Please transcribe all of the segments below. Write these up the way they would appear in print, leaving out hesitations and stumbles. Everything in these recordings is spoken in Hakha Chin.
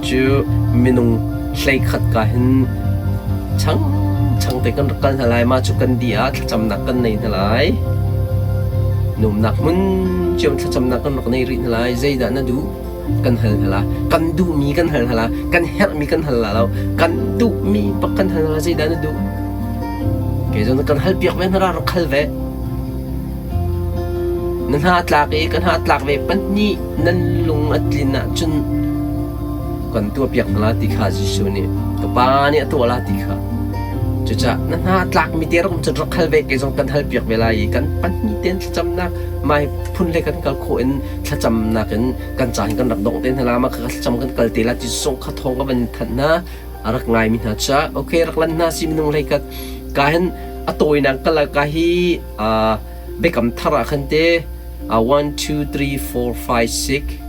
Cucu minung 11 ka hin chang chang te kan rak kal hna lai. Mah cu kan dih ah thlacamnak kan nei hna lai. Numnak hmun cio thlacamnak kan rak nei rih hna lai. Zeidah na duh? Kan hal hna lai. Kan duhmi kan hal hna lai. Kan herhmi kan hal la lo. Kan duhmi bak kan hal hna lai. Zeidah na duh? Kei zong kan hal piak ve hna ra rak hal ve. Na hna tlak i ka hna tlak ve pahnih nan lung a tlin ahcun kan tuahpiak hna lai ti kha Jesuh nih ka Pa nih a tuah lai ti kha. Cucaah na hna tlakmi te rak um cun rak hal ve kei zong kan halpiak ve lai i kan pahnih tein thlacamnak mai phun le kan kal khawh in thlacamnak in kan ca hin kan rak dongh te hna la ma kha thlacam kan kal te la ti zong kha thawng ka van thanh hna a rak ngaimi hna ca okay rak lan hna si minung hlei kat ka hin a tawinak ka la ka hi biakam thar ah khan te 1 2 3 4 5 6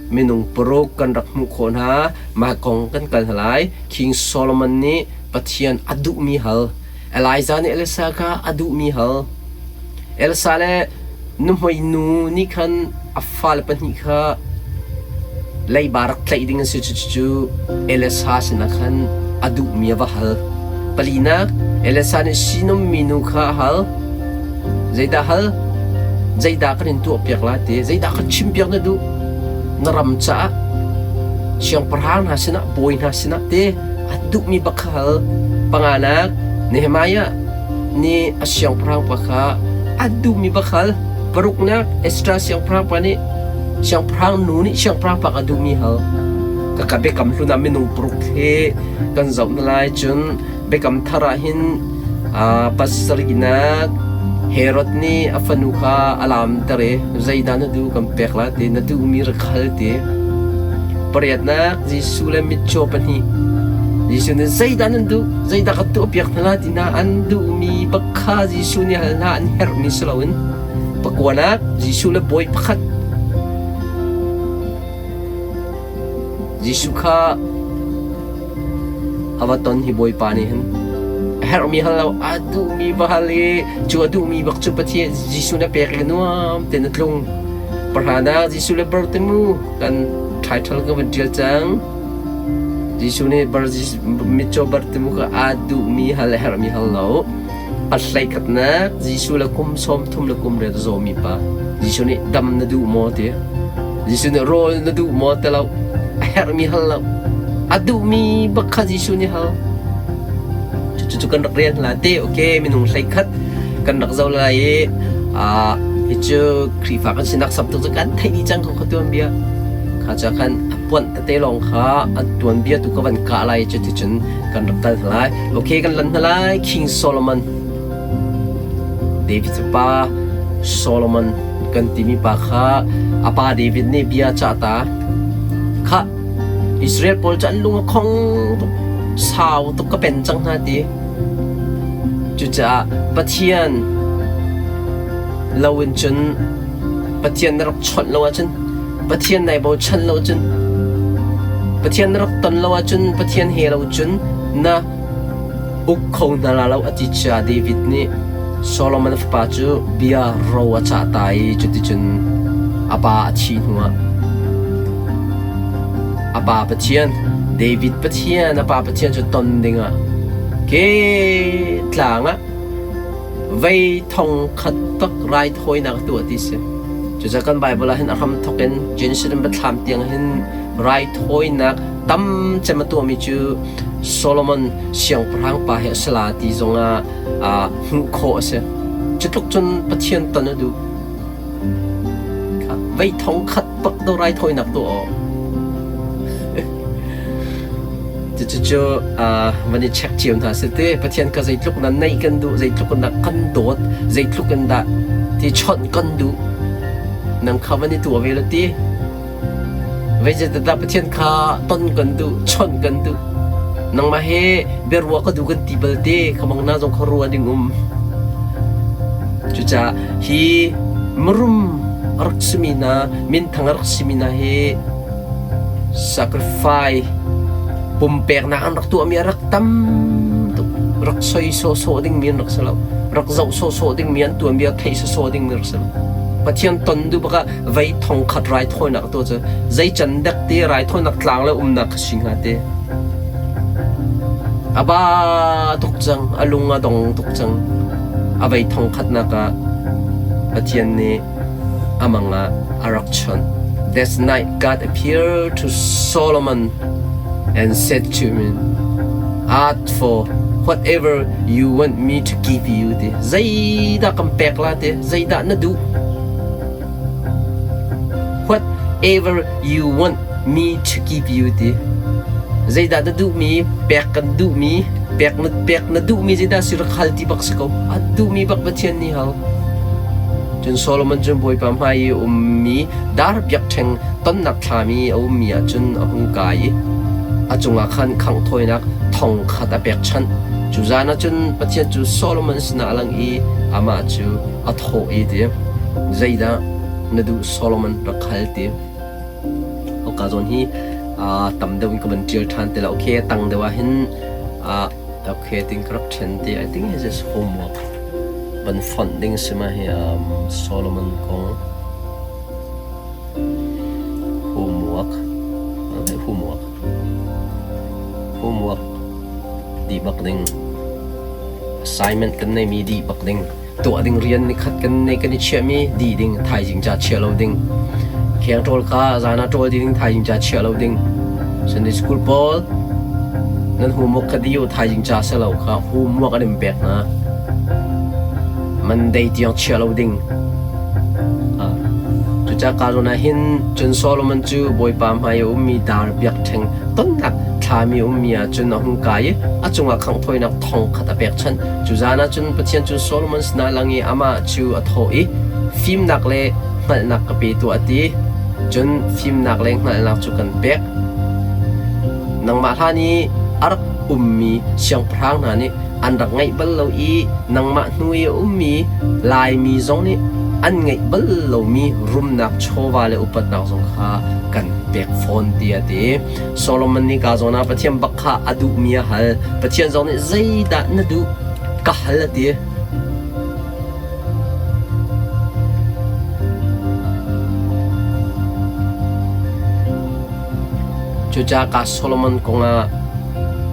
minung paruk kan rak hmuh khawh hna. Mah kong kan kal hna lai. King Solomon nih Pathian a duhmi hal. Elijah nih Elisa kha a duhmi hal. Elsa le nuhmei nu nih khan a fale pahnih kha leiba rak tlaih ding an si. Cucu Elisa sinah khan a duhmi a va hal. Palinak, Elisa nih sinum minu kha a hal. Zeidah hal? Zeidah kan in tuahpiak lai ti? Zeidah kan chimpiak na duh? Na ram caah siangpahrang hna sinah, bawi hna sinah te a duhmi bak kha hal. Panganak, Nehemiah nih a siangpahrang pa kha a duhmi bak hal. Paruknak, Ezra siangpahrang pa nih siangpahrang nu nih siangpahrang pa kha duhmi hal. Kaka biakam hlun ah minung paruk he kan zoh hna lai cun Biakam Thar ah hin pasarihnak Herod nih a fanu kha a laamter i zeidah na duh kan pek lai ti na duhmi rak hal ti. Pariatnak Jesuh le mitcaw pahnih Jesuh nih zeidah nan duh zeidah ka tuahpiak hna lai ti hna an duhmi bak kha Jesuh nih hal hna an herhmi si loin. Pakuanak Jesuh le bawi pakhat Jesuh kha a va ton hi Bawipa nih hin a herhmi hal lo a duhmi va hal i cu a duhmi bak cu Pathian Jesuh na pek i nuam tein a tlung. Pahranak Jesuh le Bartimu kan title ka van ṭial cang. Jesuh nih bar mitcaw Bartimu kha aa duhmi hal a herhmi hal lo. A hleikhatnak Jesuh le kum 30 le kum riat a zawmi pa. Jesuh nih dam na duh maw ti. Jesuh nih rawl na duh maw ti lo. A herhmi hal lo. A duhmi bak kha Jesuh nih hal. Cucu kan rak rian la te. Okay, minung hleikhat kan rak zo lai i hi cu Khrihfa kan sinak sam tuk cu kan theih dih cang ko kha tuanbia. Kha ca khan a puanh tete lawng kha a tuanbia tu ka van kah lai cu ti cun kan rak kal hna lai. Okay, kan lan hna lai. King Solomon. David pa Solomon kan timi pa kha a pa David nih bia cah ta. Kha Israel pawl cu an lung a khong tuk. Sau tuk ka pen cang hna ti. Cucaah Pathian lo in cun Pathian na rak chawnh lo ahcun Pathian nai bochan lo cun Pathian na rak ton lo ahcun Pathian he lo cun na uk kho hna la lo a ti cia David nih Solomon fapa cu bia ro a cah ta i cuticun a pa a thih hnuah a pa Pathian David Pathian a pa Pathian cu ton dingah ke tlang ah Vei thong khat bak raithawinak tuah ti si. Cucaah kan Bible ah hin a hram thawk in Genesis in Biathlam tiang hin raithawinak tam cem a tuahmi cu Solomon siangpahrang pa hi a si la ti zongah hmuh khawh a si. Cu tluk cun Pathian ton a duh. Vei thong khat bak do raithawinak tuah awk. Cucu van i check cio hna sih ti. Pathian kha zeitluk in naih kan duh, zeitluk in dah kan dawt, zeitluk in dah ti chawnh kan duh. Nang kha van i tuah ve lo ti. Zeicahtiah Pathian kha ton kan duh, chawnh kan duh. Nangmah he biaruah ka duh kan ti bal te, khamang na zong kha ruah ding um. Cucaah hi mirum a rak simi hna, minthang a rak simi hna hi Sacrifice pumpeknak an rak tuahmi a rak tam tuk. Rak soi sawhsawh dingmi an rak si lo. Rak zoh sawhsawh dingmi an tuanbia theih sawhsawh dingmi rak si lo. Pathian ton duh bak ah vei thongkhat raithawinak a tuah cu zei can dek te raithawinak tlang le umnak kha si hnga te. A ba tuk cang, a lung a dong tuk cang. A vei thongkhatnak ah Pathian nih a mang ah a rak chawnh. That night God appeared to Solomon and said to him, Ask for whatever you want me to give you ti. Zeidah kan pek la ti? Zeidah na duh? Whatever you want me to give you ti. Zeidah na duhmi, pek kan duhmi, pek na pek na duhmi zeidah si rak hal ti bak si ko. A duhmi bak Pathian nih hal. Cun Solomon cu Bawipa hmai i a ummi dar biakṭheng tonnak thlam i a ummi ah cun a hung kai i a cungah khan khangh thawinak thong khat a pekchanh. Cu zan ah cun Pathian cu Solomon sinah a lang i amah cu a thawh i ti, Zeidah na duh Solomon rak hal ti. Hika zawn hi tam deuh in ka van ṭial ṭhan ti lo. Okay, tang deuh ah hin okay tin ka rak ṭhen ti. I think this is homework. Van fonh ding si ma hi Solomon kong homework homework homework dih bak ding assignment kan neimi dih bak ding tuah ding rian nikhat kan nei kan i chiahmi dih ding thaizing ca chia lo ding kheng ṭawl kha zan ah ṭawl ding thaizing ca chia lo ding Sunday school pawl nan homework kha dih u thaizing ca si lo kha homework an in pek hna Monday tiang chia lo ding Cucaah ka zawn ah hin cun Solomon cu Bawipa hmai a ummi dar biakṭheng tonnak thlami ummi ah cun a hung kai i a cungah khangh thawinak thong khat a pekchanh. Cu zan ah cun Pathian cu Solomon sinah lang i amah cu a thawh i, Fimnak le hngalhnak ka pe tuah a ti. Cun fimnak le hngalhnak cu kan pek. Nangmah hlan i a rak ummi siangpahrang hna nih an rak ngeih bal lo i nangmah hnu i a ummi Laimi zong nih an ngeih bal lomi rumnak chawva le upatnak zong kha kan pek fawn tiah a ti. Solomon nih ka zawn ah Pathian bak kha a duhmi a hal. Pathian zong nih zeidah na duh ka hal a ti. Cucaah ka Solomon kongah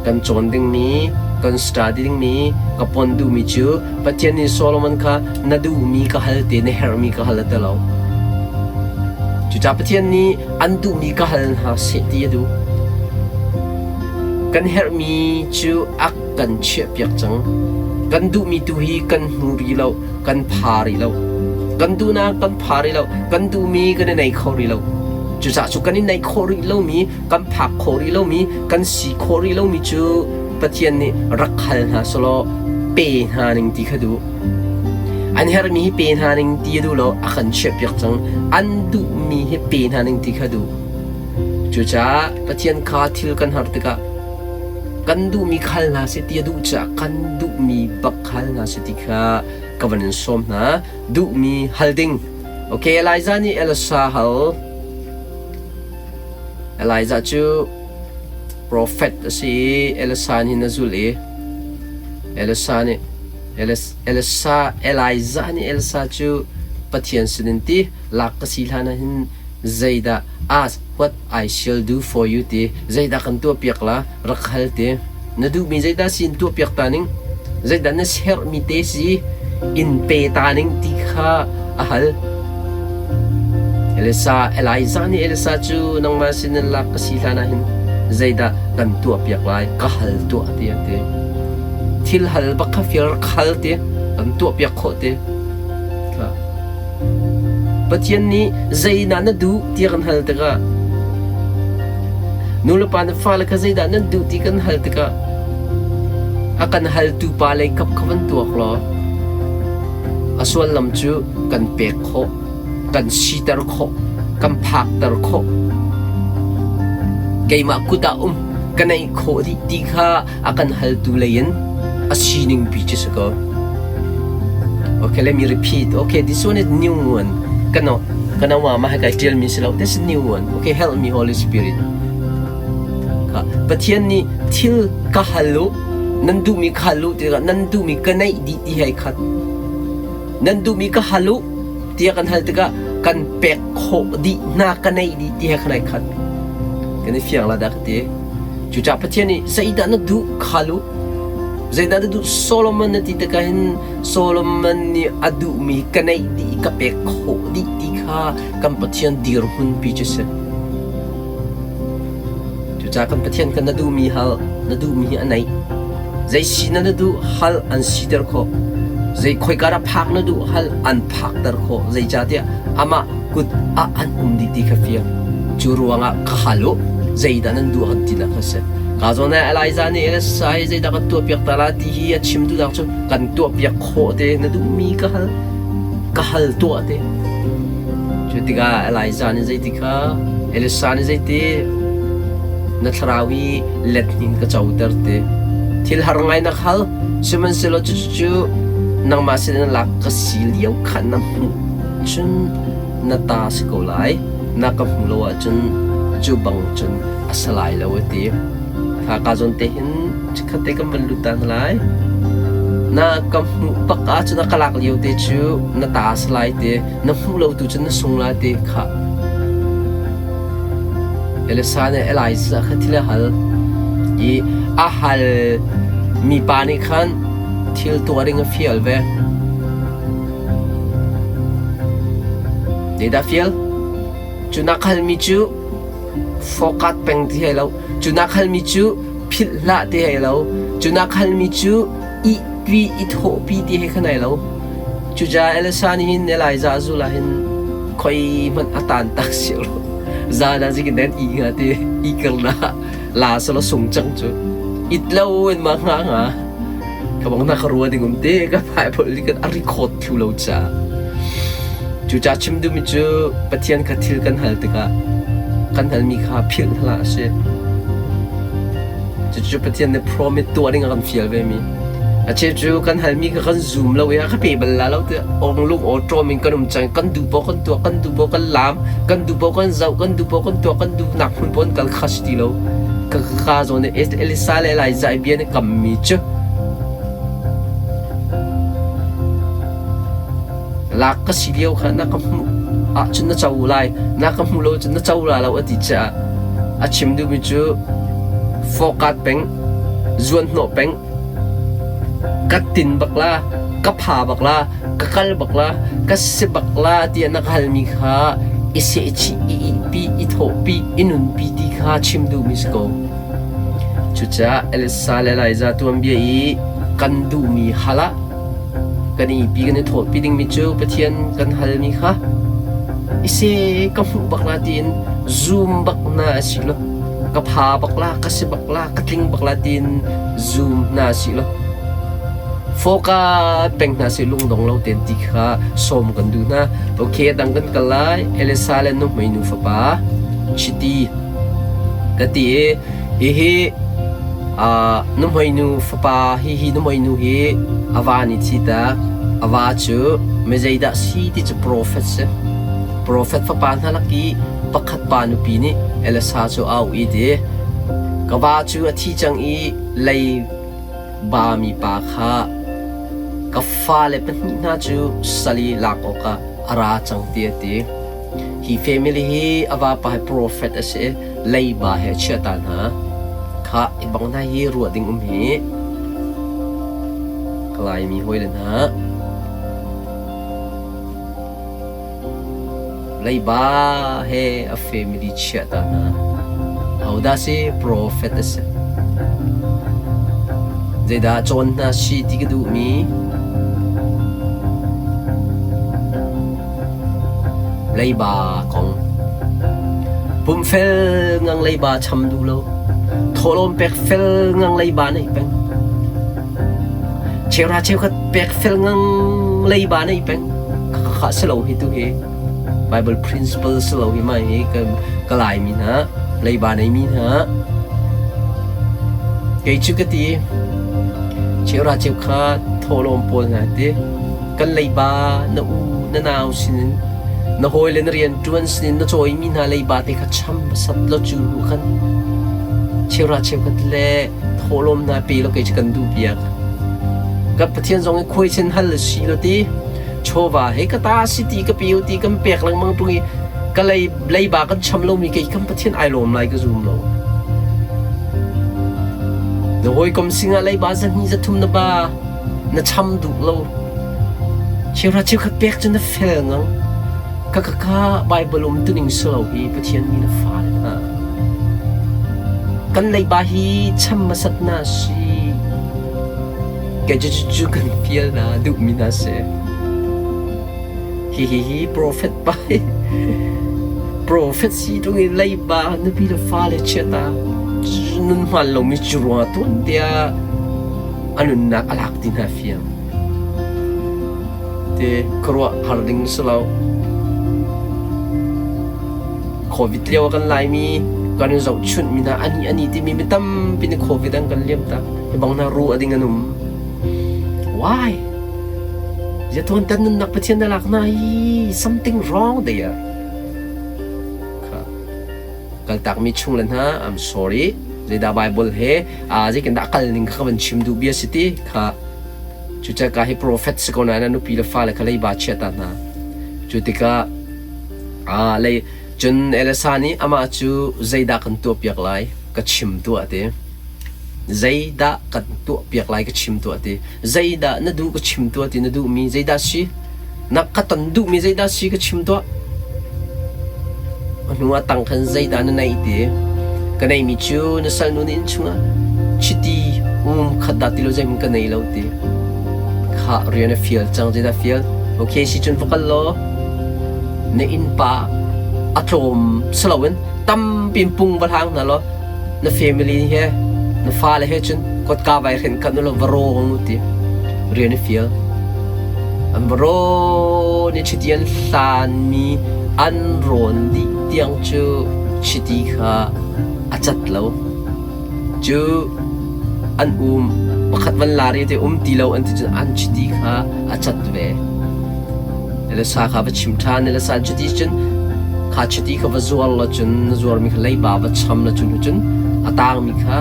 kan cawn dingmi, kan study dingmi, ka pon duhmi cu Pathian nih Solomon kha na duhmi ka hal te, na herhmi ka hal a ti lo. Cucaah Pathian nih an duhmi ka hal hna seh ti a duh. Kan herhmi cu a kan chiahpiak cang. Kan duhmi tu hi kan hmu rih lo, kan pha rih lo. Kan duhnak kan pha rih lo, kan duhmi kan i nei kho rih lo. Cucaah cu kan i neih khawh rih lomi, kan phak khawh rih lomi, kan si khawh rih lomi cu Pathian nih rak hal hna selaw pe hna ning ti kha duh. An herhmi hi pe hna ning ti a duh lo, a kan chiahpiak cang. An duhmi hi pe hna ning ti kha duh. Cucaah Pathian kha thil kan har tikah kan duhmi khal hna seh ti a duh caah kan duhmi bak hal hna seh ti kha ka van in sawm hna. Duhmi hal ding. Okay, Elijah nih Elisha hal. Elijah cu profet a si i Elisha nih hin a zulh i Elisha nih Elisa Elijah nih Elisa cu Pathian sinin ti lak ka si hlan ah hin zeidah ask what I shall do for you ti zeidah kan tuahpiak la rak hal ti na duhmi zeidah si in tuahpiak ta ning zeidah na serhmi te si in pe ta ning ti kha a hal Elisa Elijah nih Elisa cu nangmah sinin lak ka si hlan ah hin zeidah kan tuahpiak lai ka hal tuah ti a ti thil hal bak kha fir rak hal ti kan tuahpiak khawh ti Pathian nih zeidah na duh ti kan hal tikah nulepa na fale kha zeidah nan duh ti kan hal tikah a kan haltu pa lei kap kha van tuak law a suallam cu kan pek khawh kan siter khawh kan phakter khawh keimah kut ah um ka neih khawh dih ti kha a kan haltu lei in a sining pi cu si ko. Okay, let me repeat. Okay, this one is new one. Kano, kana wa ma kai tial mi si lo. This is new one. Okay, help me Holy Spirit. Ka Pathian nih thil ka hal u, nan duhmi ka hal u ti nan duhmi ka neih dih ti hei khat. Nan duhmi ka hal u. Tiah kan hal tikah kan pek khawh dih hna ka neih dih ti he khan ai khat. Kan i fiang la dah ka ti. Cucaah Pathian nih zeidah na duh kha lu zeidah na duh Solomon na ti tikah hin Solomon nih a duhmi ka neih dih ka pek khawh dih ti kha kan Pathian dirhmun pi cu si. Cucaah kan Pathian kha na duhmi hal, na duhmi hi a neih. Zei si na na duh hal an siter khawh. Zei khoika dah phak na duh hal an phakter khawh. Zeicahtiah amah kut ah an um dih ti kha fiang. Cu ruangah ka hal u, zeidah nan duh kan tinak kha si. Ka zawn ah Elijah nih Elisa hi zeidah kan tuahpiak ta la ti hi a chim duhnak cu kan tuahpiak khawh te na duhmi ka hal ka hal tuah te. Cu tikah Elijah nih zeiti kha Elisa nih zeiti na thlarau i let hnin ka coter te. Thil har ngai na hal, sihmanhsehlaw cucu nangmah sin in lak ka si lio khan na hmuh cun na ta si ko lai. Na ka hmu lo ahcun cu bang cun a si lai lo a ti. Kha ka zawn te hin chikkhat te kan van lut ta hna lai. Na ka hmuh bak ahcun a ka lak lio te cu na ta si lai te, na hmuh lo tu cun na sung lai te kha. Elisa nih Elijah kha thil a hal i a hal mi pa nih khan thil tuah ding a fial ve. Zeidah fial? Cu nak halmi cu fokat peng ti hei lo. Cu nak halmi cu philh hlah ti hei lo. Cu nak halmi cu ihpi i thawhpi ti hei khan ai lo. Cucaah Elisa nih hin Elijah zul ah hin khoi hmanh a tan tak si lo. Zan ah zikin den i nga ti i kirna la sala sung cang cu. It lo in ma nga nga. Ka bang na ka rua ding um te ka Bible nih kan a record thlu lo ca. Cucaah chim duhmi cu Pathian kha thil kan hal tikah kan halmi kha philh hlah a si. Cucu Pathian nih promise tuah ding a kan fial ve mi. A cheu cu kan halmi kha kan zum lo i a ka pe bal la lo ti ong lung aw ṭawm in kan um cang kan duh paoh kan tuah kan duh paoh kan laam kan duh paoh kan zoh kan duh paoh kan tuah kan duh nak hmun paoh kan kal kha si ti lo. Ka ka zawn i Elisa le Elijah i bia nih kammi cu Lak ka si lio kha na ka hmuh ahcun na co lai, na ka hmuh lo cun na co la lo a ti caah a chim duhmi cu fawkat peng, zuanhnawh peng, ka tin bak la, ka pha bak la, ka kal bak la, ka si bak la tiah na ka halmi kha i sehchih, i ihpi, i thawhpi, i nunpi ti kha chim duhmi si ko. Cucaah Elisa le Elijah tuanbia i kan duhmi hal ah kan i pi kan i thawhpi dingmi cu Pathian kan halmi kha i se ka hmuh bak la tiin zum bak na a si lo ka pha bak la ka si bak la ka tling bak la tiin zum na a si lo foka peng hna si lungdong lo ten ti kha sawm kan duh hna okay dang kan kal lai Elisa le nuhmei nu fapa chiti Ka ti i hihi nuhmeinu fapa hihi nuhmeinu hi a va nih thitak a va cu mi zeidah si ti cu profet si. Profet fapa hna lak i pakhat pa nupi nih Elisa cu a auh i ti ka va cu a thi cang i lei ba mipa kha ka fale pahnih hna cu sal i lak awkah a ra cang ti a ti. Hi family hi a vapa hi prophet a si i leiba he a chiah ta hna. Khah hi bang hna hi ruah ding um hi ka Laimi hawile hna leiba he a family chiah ta hna. Hodah si prophet a si. Zeidah cawn hna si ti ka duhmi Leiba kong. Pumfel ngang leiba cham duh lo. Thawhlawm pek fel ngang leiba nei peng. Cheuhra cheukhat pek fel ngang leiba nei peng. Kha si lo hi tu hi. Bible principle si lo hi mai hi ka, ka lai mi hna, leiba nei mi hna. Kei cu ka ti, cheuhra cheukhat thawhlawm pawl hna ti. Kan leiba na u na nau sinin na hawile na rianṭuan sinin na cawimi hna leiba te kha cham hmasat law cu hnu khan cheuhra cheukhat le thawhlawm hna pe law kei cu kan duh piak. Kan Pathian zong hi khuaichin hal a si lo ti. Chawva he ka ta si ti ka pe ti kan pek lengmang ṭung i ka lei leiba kan cham lomi kei kan Pathian ai lawm lai ka zum lo. Na hawikom singah leiba zahnih zathum na ba na cham duh lo. Cheuhra cheukhat pek cu na fel ngang. Ka ka ka Bible um tuning si lo hi Pathian mi na fale hna. Kan leiba hi cham hmasat na si. Kei cu cu kan fial hna duhmi hna si. Hihi hi profet pa hi profet si tung i leiba nupi le fale chiata nun hmaan lomi cu ruangah tuan tiah a nunnak a lak ti hna fiang. Te khuaruah har ding si lo. Covid lio ah kan Laimi kan in zohchunh mi hna ani ani timi mi tampi nih Covid an kan liam tak. Hi bang hna ru a ding an um. Why? Zatuan tan nunnak Pathian na lak na hi something wrong there. Kha kaltakmi chung le hna I'm sorry. Zeidah Bible he aa zeitin dah kal ning kha ka van chim duh bia si ti kha cucaka hi prophet si ko nain a nupi le fale kha leiba chia ta hna. Cu tikah aa lei cun Elisa nih amah cu zeidah kan tuahpiak lai ka chim tuah ti. Zeidah kan tuahpiak lai ka chim tuah ti. Zeidah na duh ka chim tuah ti na duhmi zeidah si? Na ka ton duhmi zeidah si ka chim tuah. A hnu ah tang khan zeidah na neih ti. Ka neihmi cu na salnu na inn chungah chiti um khat dah ti lo zeihmanh ka nei lo ti. Khah rian a fial cang zeidah fial? Okay si cun va kal law na innpa a tlawm si loin tampi in pung va hlang hna law na family he na fale he cun kotka vai hren khat lo va rawng u ti rian i fial an va rawn i chiti an hlanmi an rawn dih tiang cu chiti kha a cat lo cu an um pakhat van lari te um ti lo an ti cun an chiti kha a cat ve Le sa kha va chim ṭhan le sa cuti cun kha chiti kha va zuar law cun na zuarmi kha leiba va cham la cun cun a tangmi kha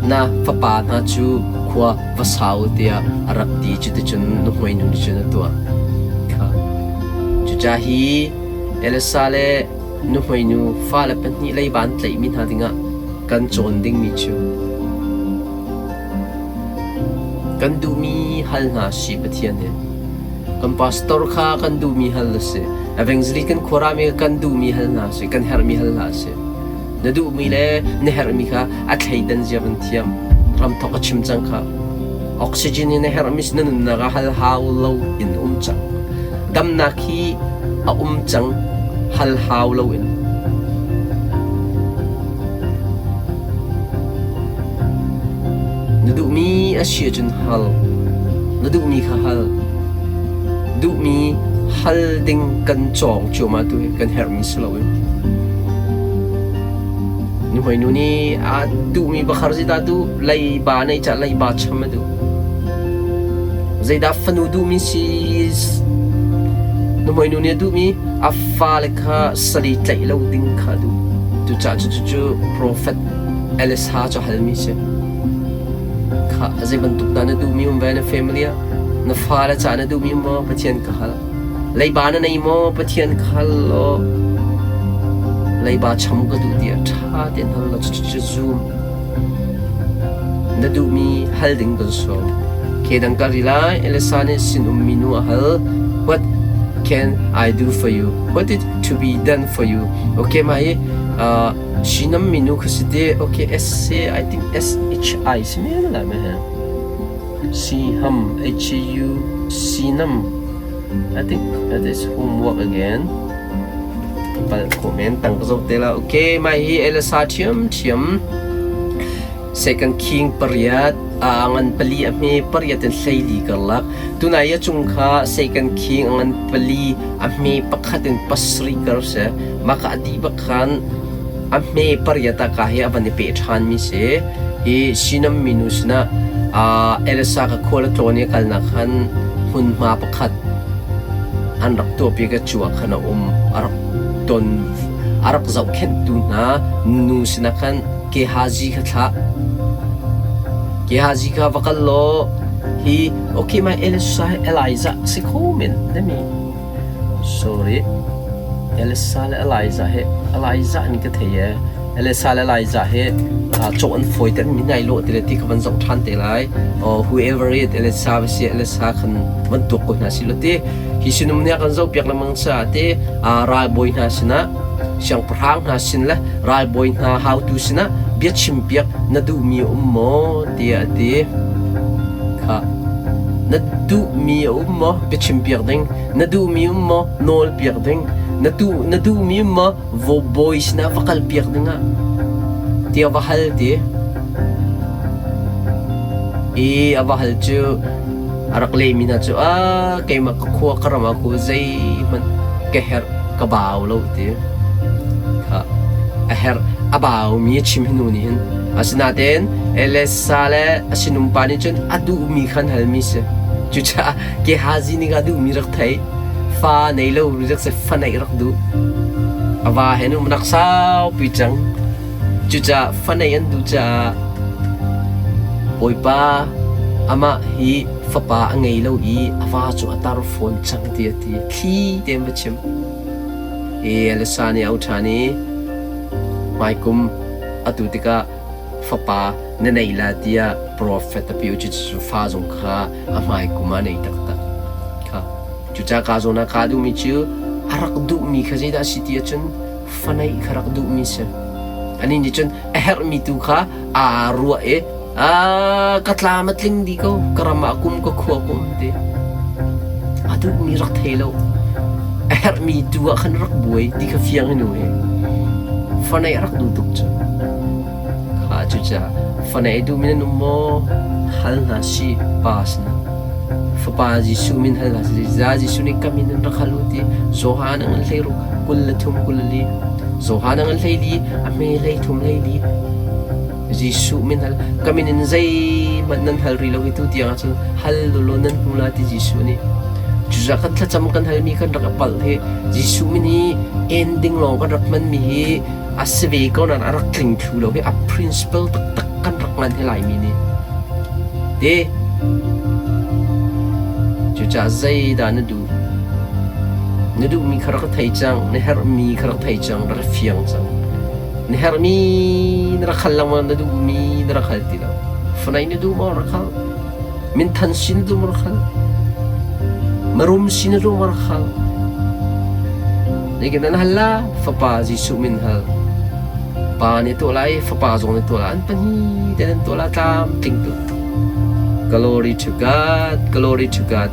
na fapa hna cu khua va sau tiah a rak ti cuticun nuhmei nu nih cun a tuah kha cucaah hi Elisa le nuhmei nu fale pahnih leiba an tlaihmi hna dingah kan cawn dingmi cu Kan duhmi hal hna si Pathian hi. Kan pastor kha kan duhmi hal a si. Evangelist kan khuarami kha kan duhmi hal hna si. Kan herhmi hal hna si. Na duhmi le na herhmi kha a thleidan zia van thiam. Ramthok a chim cang kha. Oxygen hi na herhmi si na nunnak ah hal hau lo in um cang. Damnak hi a um cang hal hau lo in. Na duhmi a si ahcun hal. Na duhmi kha hal. Duhmi hal ding kan cawng cuahmah tu hi kan herhmi si loin. Nuhmei nu nih a duhmi bakhar zeidah duh leiba neih cah leiba cham a duh. Zeidah fanu duhmi si nuhmei nu nih a duhmi a fale kha sali tlaih lo ding kha a duh. Cucaah cucu profet Elisa cu halmi si. Kha zei bantuk dah na duhmi um ve na family ah? Na fale caah na duhmi maw Pathian ka hal. Leiba na nei maw Pathian ka hal law leiba cham ka duh tiah ṭha tein hal law cucu zum. Na duhmi hal ding kan sawm. Kedang ka ri lai Elisa nih sinum minu a hal. What can I do for you? What is to be done for you? Okay, mah hi uh, Sinam minu kha si te. Okay, S C I think S H I si men lai ma he. C hum H U Sinam. I think that is homework again. Pal comment tang ka zo te la. Okay, mai hi Elsa thiam thiam. Second King pariat a ngan pali a hme pariat in hleili karlak. Tunai a cung kha Second King a ngan pali a hme pakhat in pasarih kar se. Maka a dih bak khan a hme pariat ah ka hi a van i peh ṭhanmi si. Hi Sinam minu sinah Elisa ka khual a tlawn i a kalnak khan hmunhma pakhat an rak tuahpi ka cu ah khan a um. A rak ton a rak zohkhenhtu hna nu sinah khan Gehazi kha thlah. Gehazi kha va kal law. Hi okay my Elisa Eliza si kho men nami. Sorry. Elisa le Eliza he Eliza an ka thei e. Elisa le Eliza he cawh an fawi ter mi nai lo ti le ti ka van zoh than te lai. Oh, whoever it Elisa va si Elisa khan van tuak ko hna si lo ti. Hi sinum nih a kan zohpiak lengmang caah te ralbawi hna sinah siangpahrang hna sin le ralbawi hna haotu sinah bia chimpiak na duhmi a um maw tiah a ti. Kha na duhmi a um maw bia chimpiak ding na duhmi um maw nawlpiak ding na tu na duhmi um maw bawi sinah va kalpiak dingah tiah va hal ti. I a va hal cu A rak lehmi hna cu ah keimah ka khua ka ram ah ku zeihmanh ka herh ka bau lo ti kha a herh a baumi a chim hi nu nih hin. Asinain Elisa le a sinum pa nih cun a duhmi kha an halmi si. Cucaah Gehazi nih a duhmi rak theih. Fa nei lo rak si fa neih rak duh. A va he nu rak saupi cang. Cucaah fa neih an duh caah Bawipa amah hi fapa a ngei lo i a va cu a tar fawn cang tiah a ti. Thli tein va chim. Elisa nih a auh ṭhan i hmaikum atu tikah fapa na nei la tiah profet a pi u. Cucu fa zong kha a hmaikum ah a nei taktak. Kha. Cucaah kaa zawn ah kaa duhmi cu a rak duhmi kha zeidah a si ti ahcun faneih kha rak duhmi si. Anih nih cun a herhmi tu kha aa ruah i ka tlam a tling dih ko, ka ram ah kum ka khua kum ti. A duhmi rak thei lo. A herhmi tu ah khan rak buai ti kha fiang in u hi. Faneih rak duh tuk cu. Kha cucaah faneih duhmi nan um maw? Hal hna sih pa sinah. Fapa Jesuh min hal hna sih. Jesuh nih ka min in rak hal u ti. Johan a ngan hlei ruk 23 24. Johan a ngan 14 a hme 33 14. Jesuh min hal ka min in zeihmanh nan hal rih lo hi tu tiang ahcun hal lawlaw nan hmu la ti Jesuh nih. Cucaah kan thlacam kan halmi kan rak palh hi Jesuh min hi ending lawng kan rak hmanmi hi a si ve ko nain a rak tling thlu lo hi a principle taktak kan rak ngan hi Laimi nih. Te cucaah zeidah na duh? Na duhmi kha rak thei cang, na herhmi kha rak thei cang, rak fiang cang. Na herhmi na rak hal lengmang, na duhmi na rak hal ti lo. Fanai na duh maw rak hal? Minthan sin na duh maw rak hal? Marum sin na duh maw rak hal? Zeitin nan hal la? Fapa Jesuh min hal. Pa nih tuah lai, fapa zong nih tuah lai. An pahnih te nan tuah la tlamtling tuk. Glory to God, glory to God.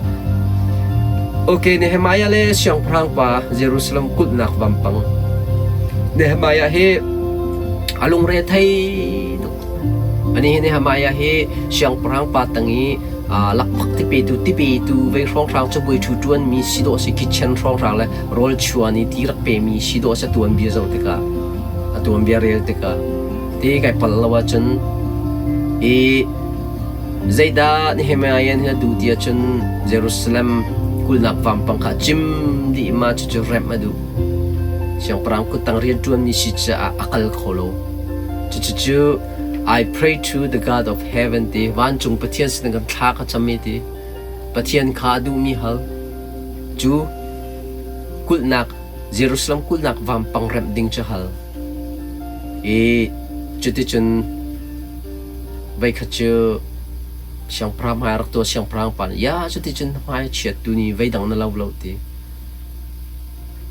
Okay, Nehemiah le siangpahrang pa Jerusalem kulhnak vampang. Nehemiah hi a lungre thei tuk. Ani hi Nehemiah hi siangpahrang pa tang i lakphak tipetu tipetu vei hrawnghrang cabuai ṭhu ṭuanmi si dawh si kitchen hrawnghrang le rawl chuan i ti rak pemi si dawh si a tuanbia zoh tikah a tuanbia rel tikah ti kai palh lo ahcun i zeidah Nehemiah nih a duh ti ahcun Jerusalem kulhnak vampang kha cim dih ma cucu remh a duh. Siangpahrang kuttang rianṭuanmi si caah a kal kho lo. Cucu I pray to the God of heaven ti vancung Pathian sin kan thla ka cam i ti Pathian kha a duhmi hal cu kulhnak Jerusalem kulhnak vampang remh ding cu hal. I cuticun voikhat cu siangpahrang hmai a rak tuah siangpahrang pa nih ya cuticun hmai a chiat tu ni veidang na lo lo ti.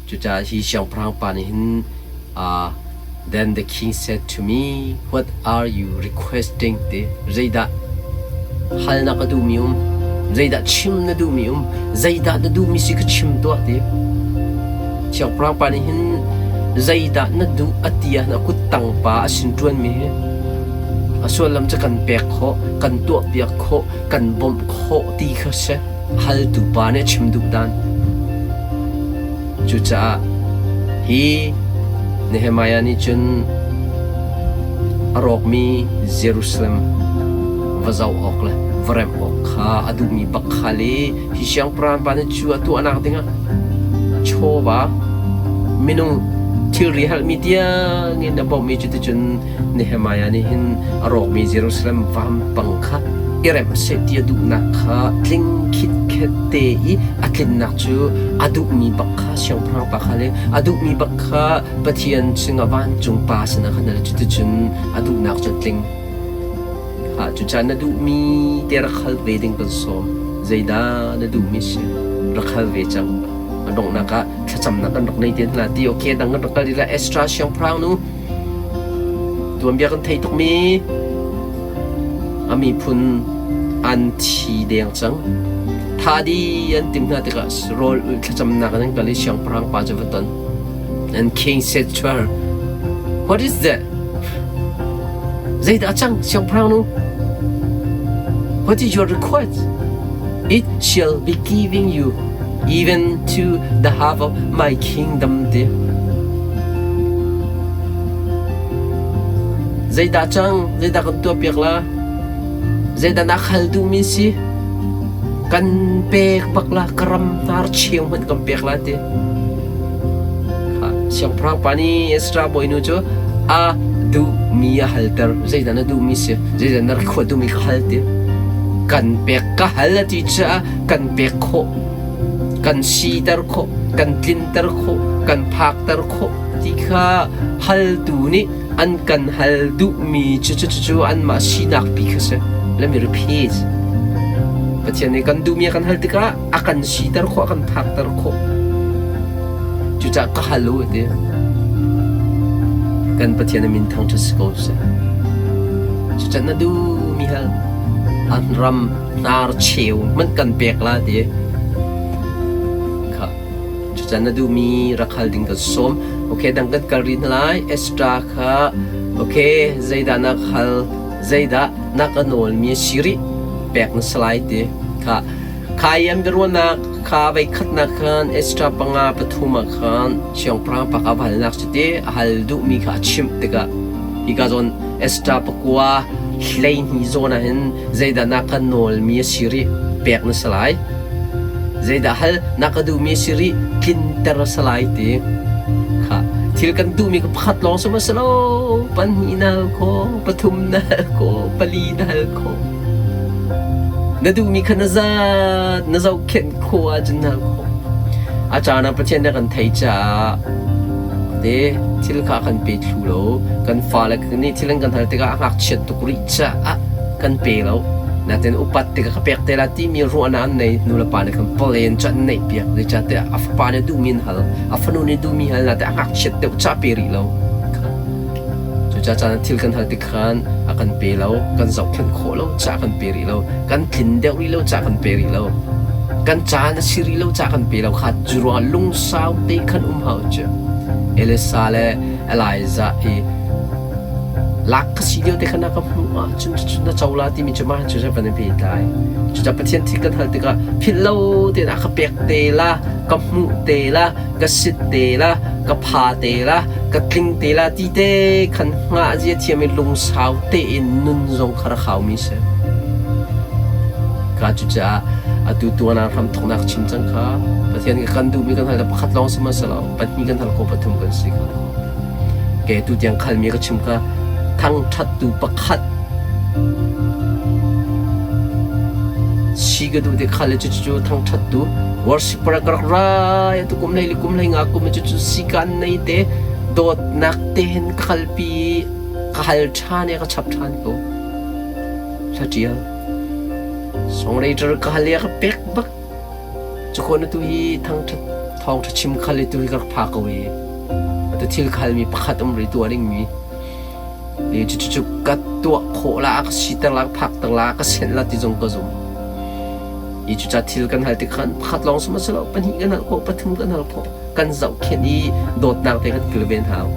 Cucaah hi siangpahrang pa nih hin Then the king said to me, What are you requesting? Ti zeidah hal na ka duhmi um? Zeidah chim na duhmi um? Zeidah na duhmi si ka chim tuah ti. Siangpahrang pa nih hin zeidah na duh a ti ah a kuttang pa a sin ṭuanmi hi a sullam cu kan pek khawh, kan tuahpiak khawh, kan bawmh khawh ti kha si. Haltu pa nih a chim duh dan. Cucaah hi Nehemiah nih cun a rawkmi Jerusalem va zoh awk le va remh awk kha a duhmi bak kha le hi siangpahrang pa nih cu a tuahnak dingah chawva minung thilri halmi tiangin a bawmh i cuticun Nehemiah nih hin a rawkmi Jerusalem vampang kha i remh seh ti a duhnak kha tling khitkhet te i a tlinnak cu a duhmi bak kha siangpahrang pa kha le a duhmi bak kha Pathian sinah vancung pa sinah khan a cuticun a duhnak cu a tling. Cucaah na duhmi te rak hal ve ding kan sawm. Zeidah na duhmi si rak hal ve cang. A donghnak ah thlacamnak kan rak nei te hna ti okay dang kan rak kal la Ezra siangpahrang nu tuanbia kan thei tukmi a miphun an thi deng cang. Tha di an tim hna tikah rawl ulh thlacamnak an kal i siangpahrang pa cu va ton. And king said to her, What is that? Zeidah a cang, siangpahrang nu? What is your request? It shall be giving you even to the half of my kingdom ti. Zeidah cang? Zeidah kan tuah piak la? Zeidah na khal duhmi si? Kan pek bak la, ka ram hnar cheu hmanh kan pek la ti. Siangpahrang pa nih Ezra bawinu cu a duhmi a halter. Zeidah na duhmi si? Zeidah na rak duhmi ka hal ti. Kan pek ka hal a ti caah kan pek khawh, kan siter khawh, kan tlinter khawh, kan phakter khawh ti kha haltu nih an kan hal duhmi cu cu cu anmah sinak pi kha si. Let me repeat. Pathian nih kan duhmi a kan hal tikah a kan siter khawh, a kan phakter khawh. Cucaah ka hal u ti. Kan Pathian a min thangṭhat si ko seh. Cucaah na duhmi hal an ram hnar cheu hmanh kan pek la ti. Kha. Cucaah na duhmi rak hal ding kan sawm. Okay, dang kan kal rih hna lai. Extra kha okay, zeidah na hal, zeidah na ka nawlmi a si rih pek na si lai ti. Kha. Kha i an biaruahnak kha voikhatnak khan Ezra panga pathum ah khan siangpahrang pa kha va halnak cu ti a hal duhmi kha a chimh tikah hika zawn Ezra pakua 12 zawn ah hin zeidah na ka nawlmi a si rih pek na si lai zeidah hal na ka duhmi a si rih tlinter a si lai ti kha thil kan duhmi ka pakhat lawng si ma si lo pahnih na hal khawh pathum na hal khawh pali na hal khawh Na duhmi kha na zat, na zohkhenh khawh ahcun na hal khawh. A caan ah Pathian nih a kan theih caah te thil kha a kan pe thlu lo. Kan fale nih thil an kan hal tikah a ngakchiat tuk rih caah kan pe lo. Natin upat tikah ka pek te la timi ruahnak an nei. Nulepa nih khan plan cu an neih piak. Zeicahtiah a fapa nih duhmi an hal, a fanu nih duhmi hal natin a ngakchiat deuh caah pe rih lo. Cucaah caan thil kan hal tik khan a kan pe lo, kan zohkhenh khawh lo caah kan pe rih lo, kan tlin deuh rih lo caah kan pe rih lo, kan caan a si rih lo caah kan pe lo kha cu ruangah lungsau te khan um hau cu. Elisa le Elijah i lak ka si lio te khan na ka hmuh ahcun cucu na co la timi cu mah cu van in pehtlai. Cucaah Pathian thil kan hal tikah philh lo tein a ka pek te la, ka hmuh te la, ka sit te la, ka pha te la, ka tling te la ti te khan hngah zia thiam i lungsau tein nun zong kha rak haumi si. Ka cucaah atu tuan ah hram thawknak chim cang kha Pathian kan duhmi kan hal pakhat lawng sihmanhsehlaw pahnih kan hal ko pathum kan si kho. Ke tu tiang khalmi ka chim kha thangṭhattu pakhat si ka duh te kha le cucu thangṭhattu worshiper ka rak rai tu kum hlei le kum hlei nga kum cucu si kan nei te dawtnak te hin ka kalpi ka hal ṭhan i ka chap ṭhan ko hla ṭial songwriter ka hal i ka pek bak Cukawn atu hi thangṭhat thawngṭha chim khal i tu hi ka rak pha ko i atu thil khalmi pakhat um rih tuah dingmi i cucu ka tuah khawh la ka siter la ka phakter la ka senh la ti zong ka zum. I cuca thil kan hal tik khan pakhat lawng sihmanhsehlaw pahnih kan hal khawh pathum kan hal khawh kan zohkhenh i dawtnak te kan kilven hau.